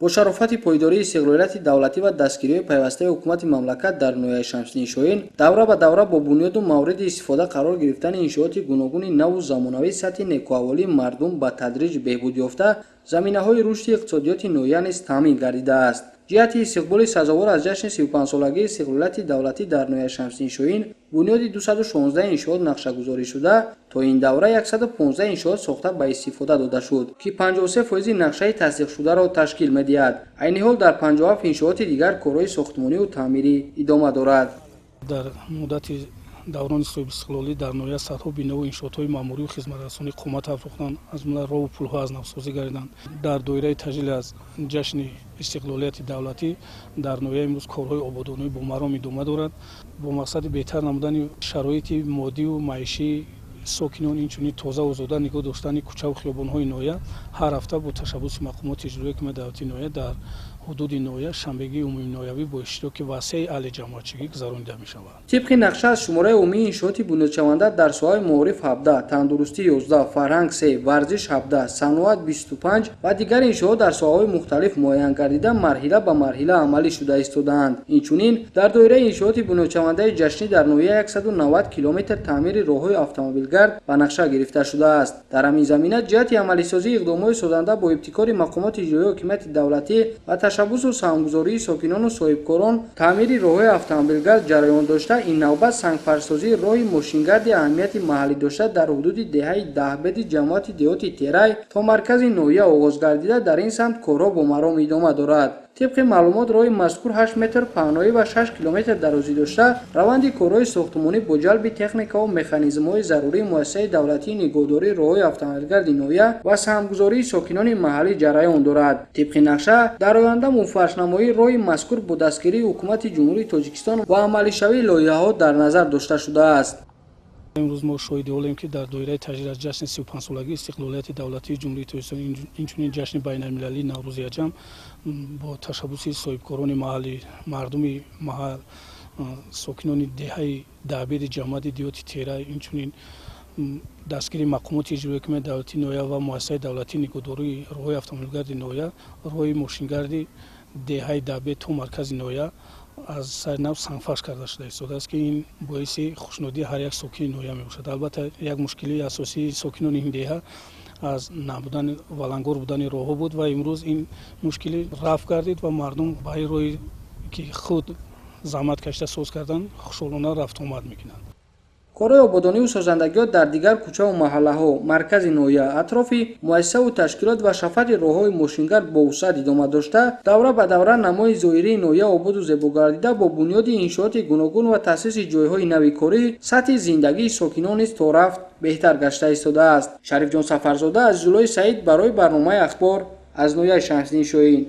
Бо шарофати пойдории истиқлолияти давлатӣ ва дастгириҳои пайвастаи ҳукумати мамлакат дар ноҳияи Шамсиддин Шоҳин давра ба давра бо бунёду мавриди истифода қарор гирифтани иншооти гуногуни наву замонавӣ сатҳи некӯаҳволии мардум ба тадриҷ беҳбуд ёфта, заминаҳои рушди иқтисодиёти ноҳия низ таъмин гардидааст. Ҷиҳати истиқболи сазовор аз ҷашни 35-солагии истиқлолияти давлатӣ дар ноҳияи Шамсиддин Шоҳин бунёди 216 иншоот нақшагузорӣ шуда, то ин давра 115 иншоот сохта ба истифода дода шуд, ки 53% нақшаи тасдиқшударо ташкил медиҳад. Айни ҳол дар 57 иншооти дигар корҳои сохтмониву таъмирӣ идома дорад. Дар муддати даврони соҳибистиқлолӣ дар ноҳия садҳо бинову иншоотҳои маъмурию хизматрасонӣ қомат афрохтанд, аз ҷумла роҳу пулҳо аз навсозӣ гардиданд. Дар доираи таҷлил аз ҷашни истиқлолияти давлатӣ дар ноҳия имрӯз корҳои ободонӣ бо маром идома дорад. Бо мақсади беҳтар намудани шароити моддиву маишии сокинон, инчунин тоза озода нигоҳ доштани кӯчаву хиёбонҳои ноҳия, ҳар ҳафта бо ташаббуси мақомоти иҷроияи ҳокимияти давлатии ноҳия дар ҳудуди ноҳия шанбегии умуминоҳиявӣ бо иштироки васеи аҳли ҷамоатчигӣ гузаронида мешавад. Тибқи нақша аз шумораи умумии иншооти бунёдшаванда дар соҳаи маориф 17, тандурустӣ 11, фарҳанг 3, варзиш 17, саноат 25 ва дигар иншоот дар соҳаҳои мухталиф муайян гардида, марҳила ба марҳила амалӣ шуда истодаанд. Инчунин дар доираи иншооти бунёдшавандаи ҷашнӣ дар ноҳия 190 километр таъмири роҳҳои автомобилгард ба нақша гирифта шудааст. Дар ҳамин замина ҷиҳати амалисозии иқдомҳои созанда бо ибтикори мақомоти иҷроияи ҳокимияти давлатӣ ва ташаббусу саҳмгузории сокинону соҳибкорон таъмири роҳҳои автомобилгард ҷараён дошта, ин навбат сангфаршсозии роҳи мошингарди аҳамияти маҳаллӣ дошта дар ҳудуди деҳаи Даҳбеди ҷамоати деҳоти Терай то маркази ноҳия оғоз гардида, дар ин самт корҳо бо маром идома дорад. Тибқи маълумот, роҳи мазкур 8 метр паҳноӣ ва 6 километр дарозӣ дошта, раванди корҳои сохтмонӣ бо ҷалби техникаву механизмҳои зарурии муассисаи давлатии нигоҳдории роҳҳои автомобилгарди ноҳия ва саҳмгузории сокинони маҳаллӣ ҷараён дорад. Тибқи нақша, дар оянда муфаршнамоии роҳи мазкур бо дастгирии ҳукумати Ҷумҳурии Тоҷикистон ва амалишавии лоиҳаҳо дар назар дошта шудааст. Имрӯз мо шоҳиди олем, ки дар доираи таҷлил аз ҷашни 35-солагии истиқлолияти давлатии Ҷумҳурии Тоҷикистон, инчунин ҷашни байналмилалии Наврӯзи аҷам, бо ташаббуси соҳибкорони маҳаллӣ, мардуми маҳал, сокинони деҳаи Даҳбеди ҷамоати деҳоти Терай, инчунин дастгири мақомоти иҷроияи ҳокимияти давлатии ноҳия ва муассисаи давлатии нигоҳдории роҳҳои автомобилгарди ноҳия роҳи мошингарди деҳаи Даҳбед то маркази ноҳия аз сари нав сангфарш карда шуда истодааст, ки ин боиси хушнудии ҳар як сокини ноҳия мебошад. Албатта, як мушкилии асосии сокинони ин деҳа аз набудани валангор будани роҳҳо буд ва имрӯз ин мушкилӣ рафъ гардид ва мардум ба ин роҳе ки худ заҳмат кашида соз карданд, хушҳолона рафтуомад мекунанд. Корҳои ободониву созандагиҳо дар дигар кӯчаву маҳаллаҳо, маркази ноҳия, атрофи муассисаву ташкилот ва шафати роҳҳои мошингард бо вусъат идома дошта, давра ба давра намои зоҳирии ноҳия ободу зебо гардида, бо бунёди иншооти гуногун ва таъсиси ҷойҳои нави корӣ сатҳи зиндагии сокинон низ то рафт беҳтар гашта истодааст. Шарифҷон Сафарзода, Азизуллои Саид барои барномаи Ахбор аз ноҳияи Шамсиддин Шоҳин.